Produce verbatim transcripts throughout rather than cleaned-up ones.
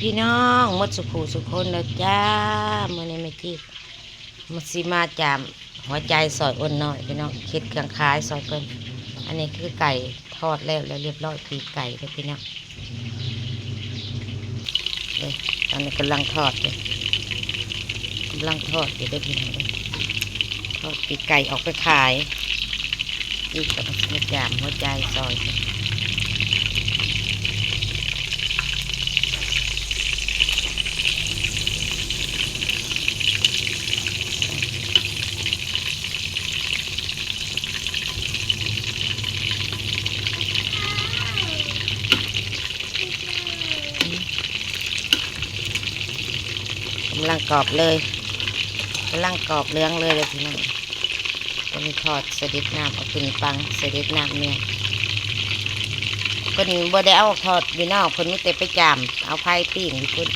พี่น้องหมดสุขูสุขคนเด้อจ้า มื้อนี้แม่จีกมาสิมาจามหัวใจซอยอ้นน้อยพี่น้อง เฮ็ดเครื่องขายซอยเพิ่น อันนี้คือไก่ทอดแล้ว แล้วเรียบร้อย ปีกไก่เด้อพี่น้อง เด้อ ตอนนี้กำลังทอดอยู่ กำลังทอดอยู่เด้อพี่น้องเด้อ ทอดปีกไก่ออกไปขาย อีกก็มาจามหัวใจซอย กำลังกรอบเลย กำลังกรอบเหลืองเลยเลยพี่น้อง เพิ่นทอดเสด็จน้ำเอาขึ้นปังเสด็จน้ำเนี่ย เพิ่นบ่ได้เอาทอดอยู่นอก เพิ่นมีแต่ไปจาม เอาไฟปิ้งอยู่พุ้น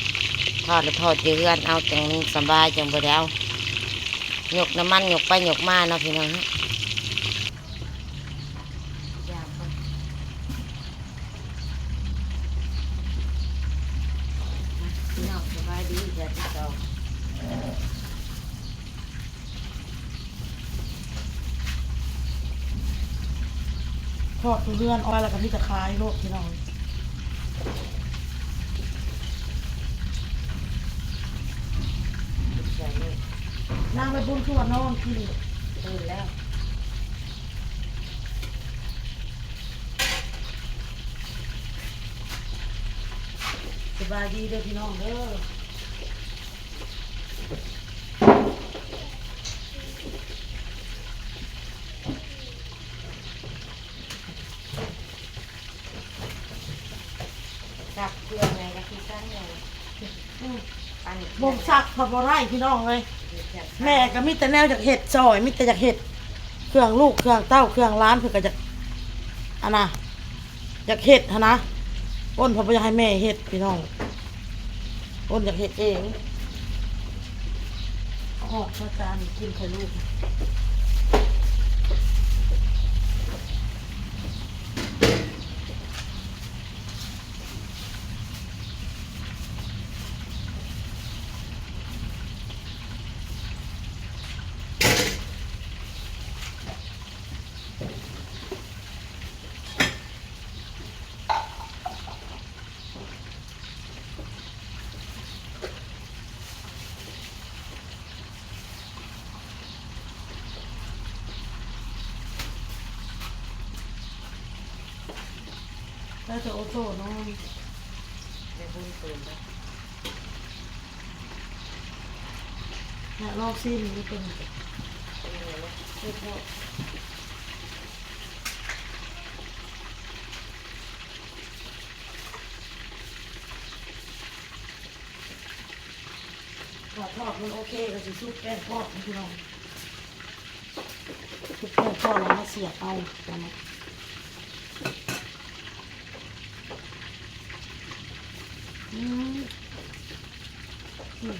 ทอดแล้วทอดอยู่เฮือน เอาจั่งมันสบาย จั่งบ่ได้เอา ยกน้ำมันยกไปยกมาเนาะพี่น้องเนาะ พี่น้องสบายดี อย่าติดต่อ ทอดทุเรียนออกไปแล้วก็มีแต่ขายโลดพี่น้อง นางไปบุญชวนน้องกิน ตื่นแล้ว สบายดีเด้อพี่น้องเด้อ ซักเครื่องไงก็คือซักไง อืม ปั่นเครื่อง บ่งซักเขาบ่ได้พี่น้องเอ้ย เฮ็ดแบบ แม่ก็มีแต่แนวอยากเฮ็ดซอย มีแต่อยากเฮ็ด เครื่องลูก เครื่องเต้า เครื่องหลาน เพิ่นก็อยาก อันน่ะ อยากเฮ็ดหั้นนะ อ้นเพิ่นบ่อยากให้แม่เฮ็ดพี่น้อง อ้นอยากเฮ็ดเอง เอาออกมาจานกินไข่ลูก แล้วจะโอโซนอน แม่บุญตื่นแล้ว เนี่ยลองซีมดูเป็นไง เป็นไงวะ เสร็จแล้ว ถ้าทอดมันโอเคก็สิชุบแป้งทอดนะพี่น้อง ชุบแป้งทอดแล้วมาเสียบเอาจ้ะนะ อืม อืม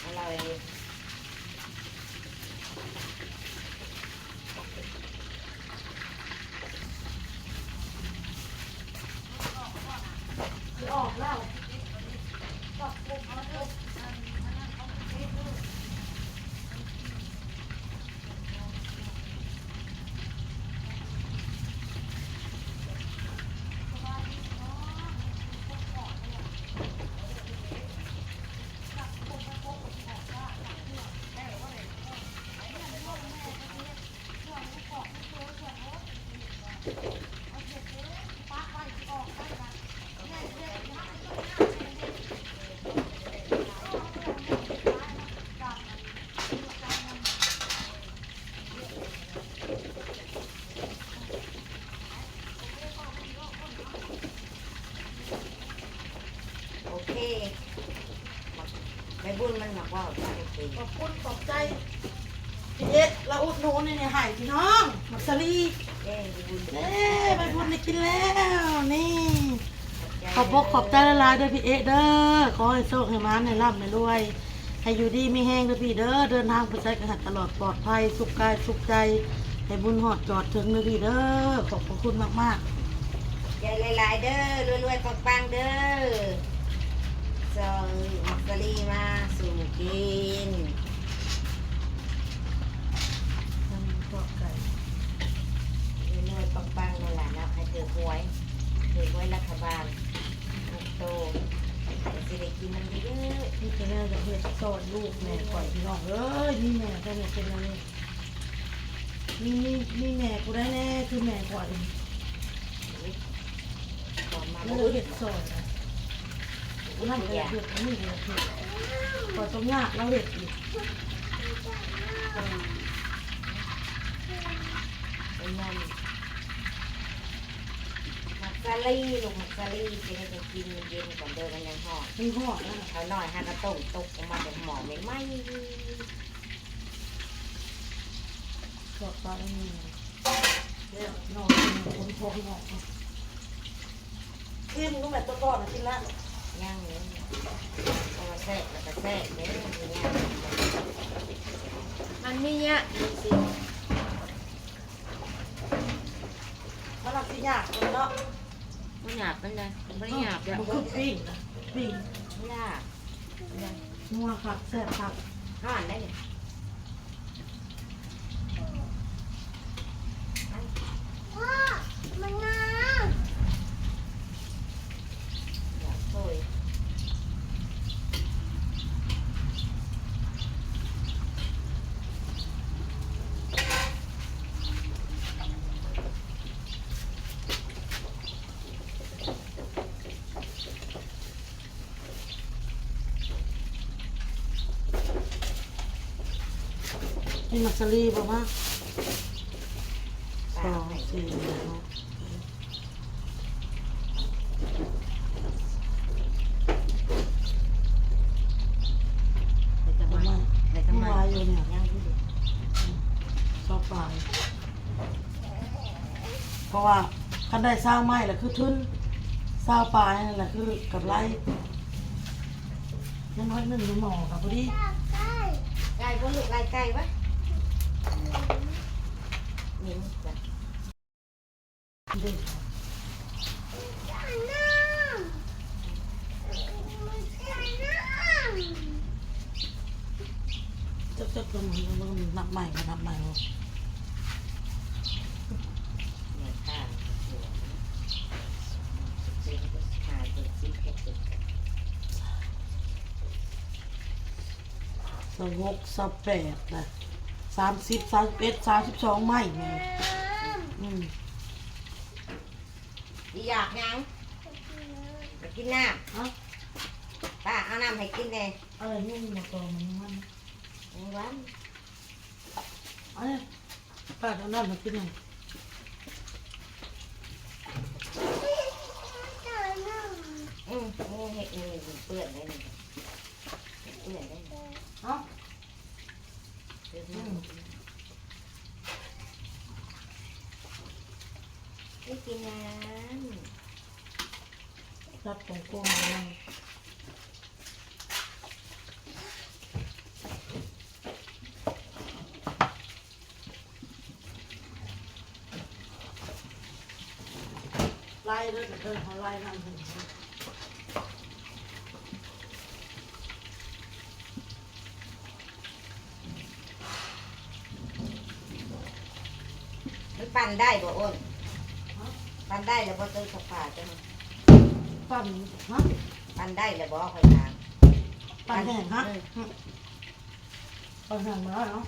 อร่อย โอเค ใบบุญมันหมักว่าวจ้ะ โอเค ขอบคุณขอบใจ พี่เอส ละอุดหนุนนี่ให้พี่น้อง หมักสาลี เย้ ใบบุญ เย้ ใบบุญได้กินแล้ว นี่ ขอบอกขอบใจหลายๆเด้อพี่เอสเด้อ ขอให้โชคให้หมานให้ร่ำให้รวย ให้อยู่ดีมีแฮงเด้อพี่เด้อ เดินทางไปไสก็ให้ตลอดปลอดภัย สุขกายสุขใจ ให้บุญฮอดจอดถึงเด้อพี่เด้อ ขอบพระคุณมากๆ ใจหลายๆเด้อ รวยๆปังๆเด้อ ลีมาสู่กิน ทอดไก่ รวยๆปังๆนั่นแหละเนาะ ให้ถือหวย ถือหวยรัฐบาล โต สิได้กินมันเยอะๆ นี่จะแม่จะเฮ็ดซอยลูกแม่ก่อยพี่น้องเอ้ย นี่แม่จะเป็นอะไร มีมีมีแม่กูได้แน่ คือแม่ก่อย ตอนมา แล้วเฮ็ดซอยนะ นั่นก็เฮ็ด นี่ก็เฮ็ด ก่อยต้องยากแล้วเฮ็ดอีก เป็นไง หมากสาลี่ ลูกหมากสาลี่ จะให้กินเย็นๆก่อนเด้อ มันยังฮ้อน มันฮ้อนนะ เอาหน่อย หากระต้มตกออกมาจากหม้อใหม่ๆ ทอดปลาแล้วนี่ เนี่ยนอนคนท้องนอน กินรู้แบบตัวก่อนนะ กินละ ย่างเลย เพราะว่าแซ่บแล้วก็แซ่บเด้อ มันย่าง มันไม่ยากจริงๆ มันเอาสิยากเลยเนาะ บ่หยาบปานใด บ่ได้หยาบเด้อ มันคือปิ้งนะ ปิ้ง ยาก นัวคัก แซ่บคัก ฮ้อนได้นี่ พ่อ มันงาม อยากโชย นี่หมากสาลี่บ่มา สอง สี่ หก ได้จังหวะ ได้จังหวะ มาอยู่เนี่ย ย่างอยู่ ซอกปลาย เพราะว่าคันได้ซาวไม้ละคือทุน ซาวปลายนั่นแหละคือกำไร ยังน้อยหนึ่งอยู่หม้อกับพอดี ไก่บ่ลูก ไก่ ไก่วะ เหม็นจ้ะ เด็ก จักจักลงมันนับใหม่ก็นับใหม่ลูก เนี่ยค่ะ เจ็ด ห้า เจ็ด สิบ เจ็ด สิบ สองหก สองแปดนะ สามสิบ สามสิบเอ็ด สามสิบสอง ไม้แม่ อืม อีอยากหยัง ไปกินน้ำ เอ้า ป้าเอาน้ำให้กินแน่ อะไรนี่มันมาตอมมันมัน มันหวาน อันนี้ป้าเอาน้ำมากินหน่อย อืม นี่เห็ดนี่เปื่อนได้นี่ เปื่อนได้นี่ เอ้า เปื่อนได้นี่ ไม่กินน้ำ รับของโกงมาแล้ว ไล่เด้อ เด้อ เขาไล่นั่นเถอะ มันปั่นได้บ่อ้น ฮะ ปั่นได้แล้วบ่ ต้นสะพาจ้ะ ปั่น ฮะ ปั่นได้แล้วบ่ ค่อยถาม ปั่นแห้งฮะ อืม ปั่นแห้งมาแล้วเนาะ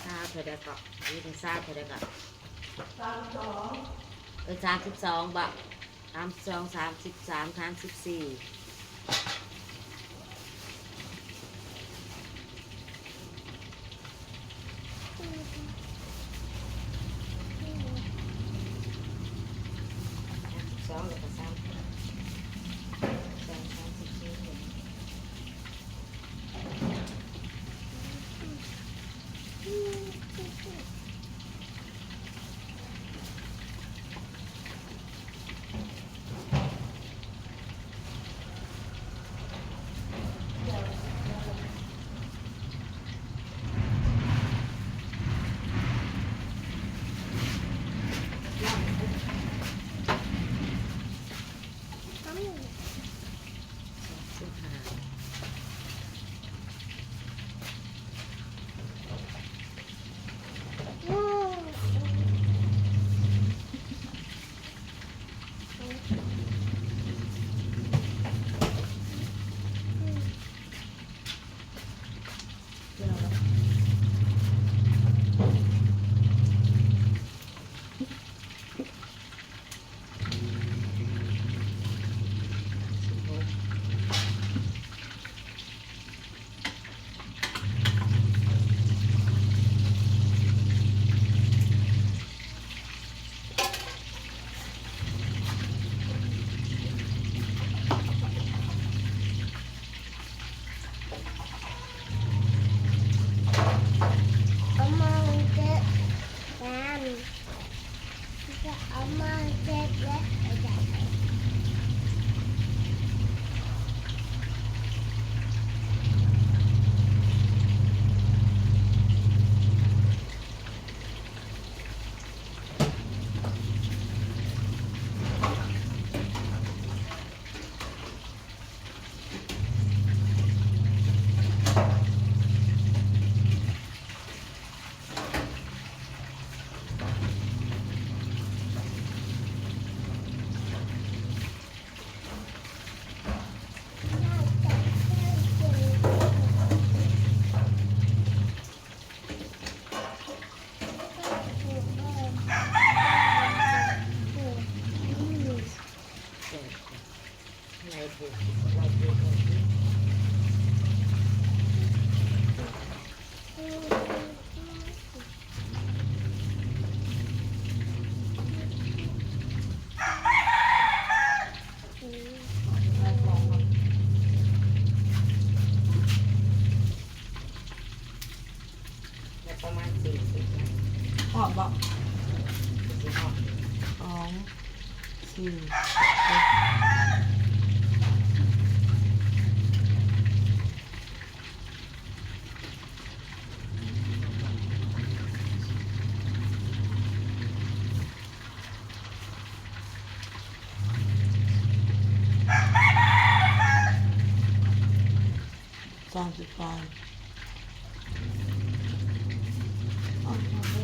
ซาวเท่าใดก็ ยี่สิบ ซาวเท่าใดก็ สามสอง เออ สามสิบสองบ่ สามสอง สามสิบสาม หารสิบสี่ สองแล้วก็สาม สอง สามสิบสี่ เออ หอดบ่ สอง สี่ สามสิบปลาย เอาเอาเอา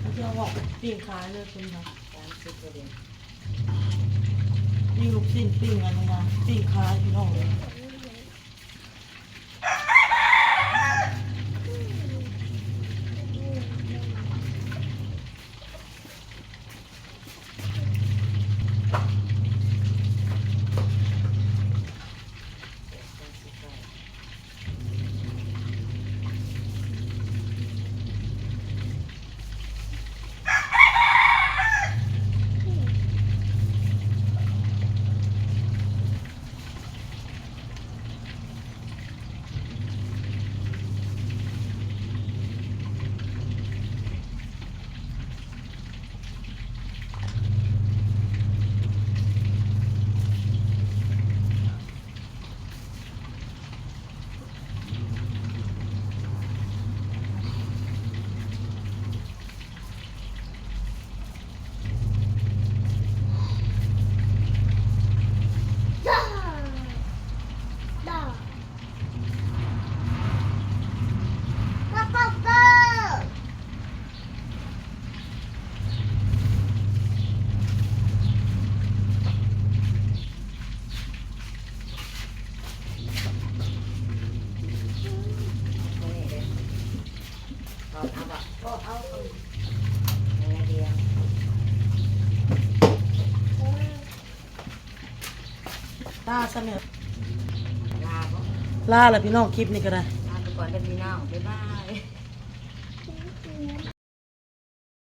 เอาเอาออกไปปิ้งขายเลยคุณค่ะ ปิ้งลูกชิ้นปิ้งอันนี้นะ ปิ้งขายพี่น้องเลย ตาซะเนี่ย ลาบ่ ลาละพี่น้อง คลิปนี้ก็ได้ ลาไปก่อนเด้อพี่น้อง บ๊ายบาย